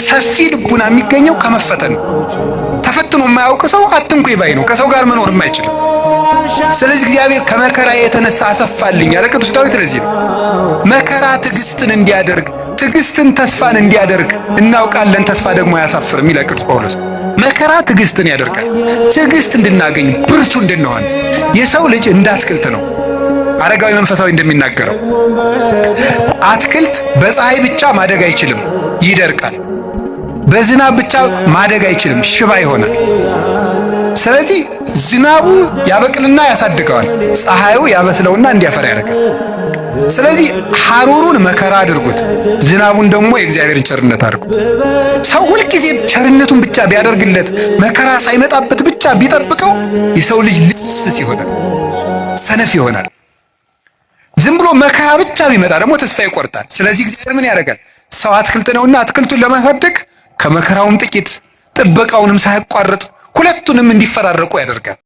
ሰፊ ልቡና የሚገኘው ከመፈተን ነው። ተፈትኖ የማያውቅ ሰው አትንኩኝ ባይ ነው። ከሰው ጋር መኖር የማይችልም። ስለዚህ እግዚአብሔር ከመከራ የተነሳ አሰፋልኝ ያለ ቅዱስ ዳዊት ለዚህ ነው። መከራ ትዕግስትን እንዲያደርግ፣ ትዕግስትን ተስፋን እንዲያደርግ እናውቃለን። ተስፋ ደግሞ አያሳፍርም ይላል ቅዱስ ጳውሎስ። መከራ ትዕግስትን ያደርጋል። ትዕግስት እንድናገኝ ብርቱ እንድንሆን። የሰው ልጅ እንደ አትክልት ነው። አረጋዊ መንፈሳዊ እንደሚናገረው አትክልት በፀሐይ ብቻ ማደግ አይችልም፣ ይደርቃል። በዝናብ ብቻ ማደግ አይችልም፣ ሽባ ይሆናል። ስለዚህ ዝናቡ ያበቅልና ያሳድገዋል፣ ፀሐዩ ያበስለውና እንዲያፈራ ያደርጋል። ስለዚህ ሐሩሩን መከራ አድርጉት፣ ዝናቡን ደግሞ የእግዚአብሔርን ቸርነት አድርጉት። ሰው ሁልጊዜ ቸርነቱን ብቻ ቢያደርግለት፣ መከራ ሳይመጣበት ብቻ ቢጠብቀው የሰው ልጅ ልፍስፍስ ይሆናል፣ ሰነፍ ይሆናል። ዝም ብሎ መከራ ብቻ ቢመጣ ደግሞ ተስፋ ይቆርጣል። ስለዚህ እግዚአብሔር ምን ያደርጋል? ሰው አትክልት ነውና አትክልቱን ለማሳደግ ከመከራውም ጥቂት ጥበቃውንም ሳያቋርጥ ሁለቱንም እንዲፈራረቁ ያደርጋል።